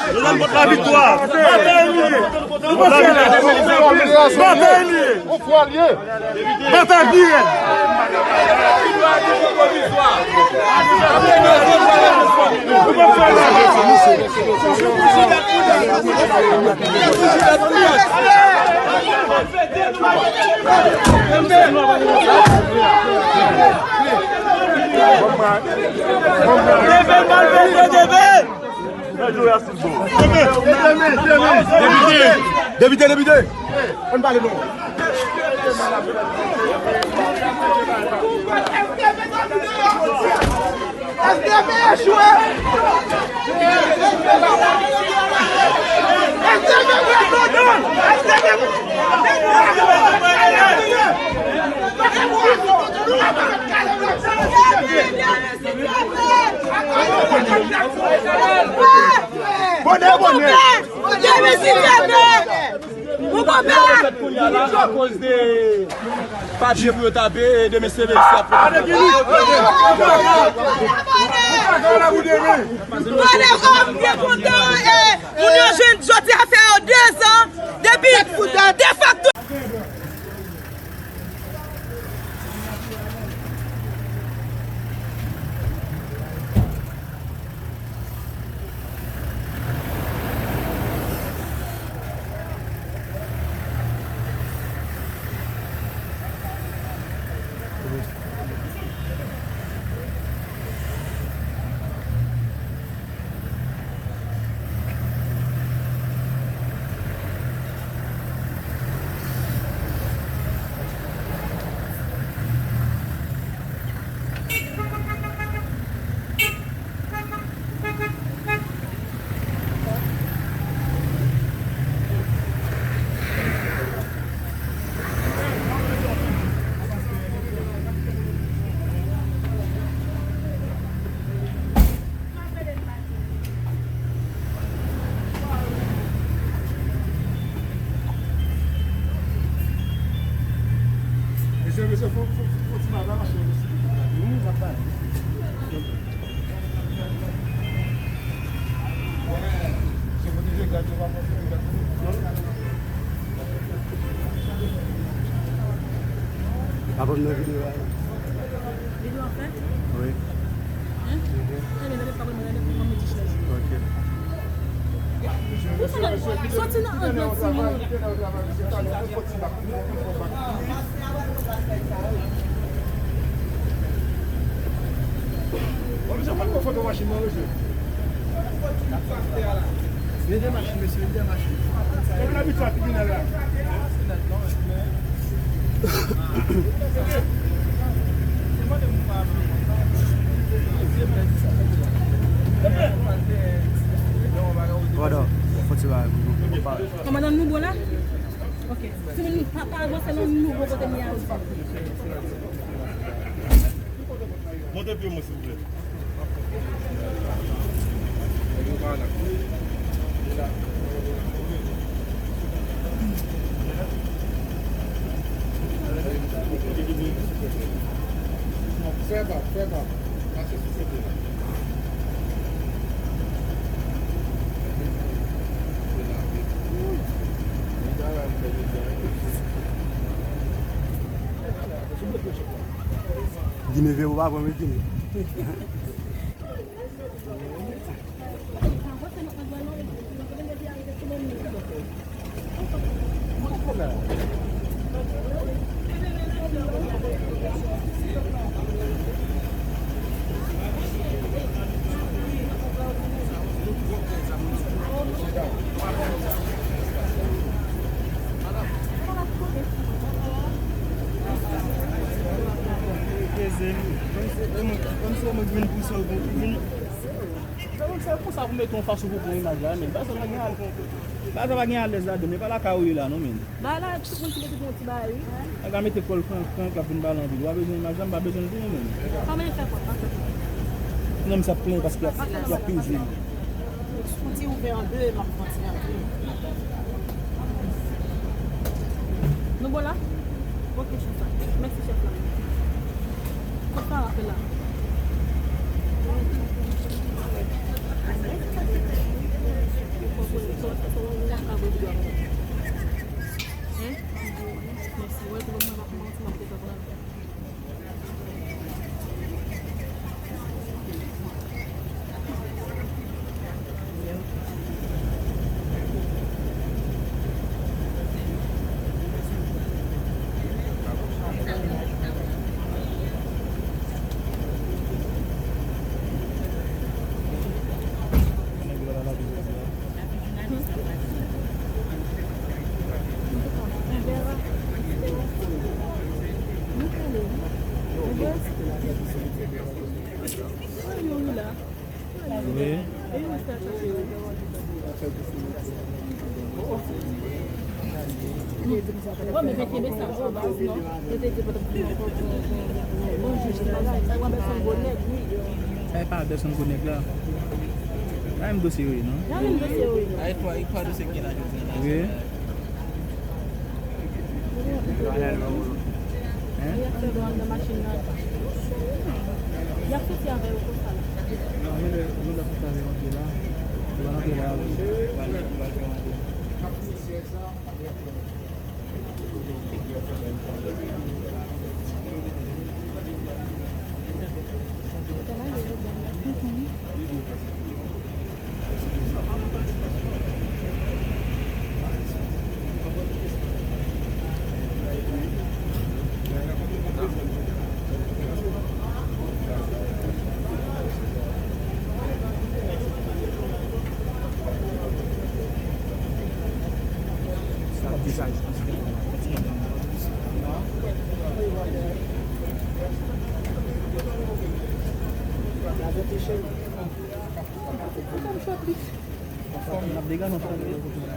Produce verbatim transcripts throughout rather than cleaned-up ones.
Yo jwenn vòt laviktwa. Batay li ye. Batay li ye. Batay li ye. Depite, depite, depite. Ann pale non. S D P echwe! S D P pran kontwòl! S D P Bonè, bonè! Bonè, mesye, bonè! Ou konprann? Fèt kounye a la akoz de papye pou yo tape e demen se reyisi ap. Bonè, kòm byen kontan, e, moun yo jwenn jodi a fè yo dezan depi defakto. Mesye, mesye, fò, fò, fò ti bagay mache osi. Wi, m ap pale. Apre m nan videyo a. Videyo ap fèt? Wi. Hein? Mhm. Ebyen, lè pa mwen, mwen, mwen, mwen, mwen, mwen, mwen, ok. Ou fè lè, soti nan ang nan timoun. Bon, mesye, fò n pran foto machin nan, mesye. Li gen machin, mesye, li gen machin. Konbyen abitye ki vin la? Pardon, fò ti bagay pou nou. Kòmandan Noubo la? Ok. Timoun, pa, pa avanse non, Noubo kote m ye a. Monte pye mwen, silvouplè. Fè bak, fè bak. Pase sou kote la. Gine vye ou pa pran, men Gine. Kòmsi, kòmsi mwen vin pou sa, vin. Se pou sa pou mete yon fason pou pran imaj la, men. Sa pa gen al-, sa pa gen alèz ladan, men pa lakay ou ye la, non, men. Ba la, tout moun ki mete pou yon ti bagay, wi. Nèg la mete kò l frank, frank, l ap vin pale anpil. Ou pa bezwen imaj la, m pa bezwen l tou, non, men. Kòman l fè kò, pa fè kò? Non, m sa plenyen paske y ap, y ap peze m. Ou di ouvè an de, m ap pran ti an de. Nou bon la? Ok, chèf la. Mèsi, chèf la. Kot Farah? Wi. Sa e pa dosye gwo nèg la. Sa menm dosye yo ye, non? Wi. Hein? Y ap fè dwàn nan machin nan. Y ap soti avè yo konsa la. Non, men lè, nou la konsa avè yo antre la. Yo va antre la.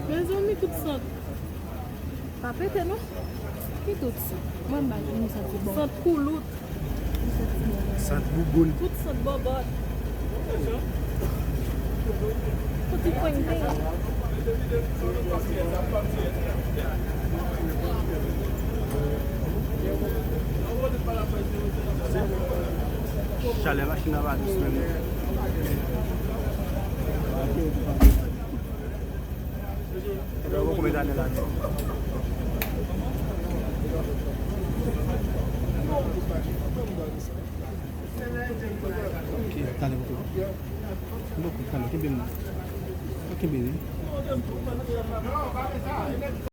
Mezanmi, tout sant. Pa pete, non? Ki tout sant? Mwen, m bay nou santi bon. Sant koulout. Sant bouboun. Tout sant bòbòt. Tout ti pweng peng. Chalè machin nan pa dous menm. Yo poko met anè ladan. Ok, talè poko. Poko, talè, kenbe m nan. Kenbe wi.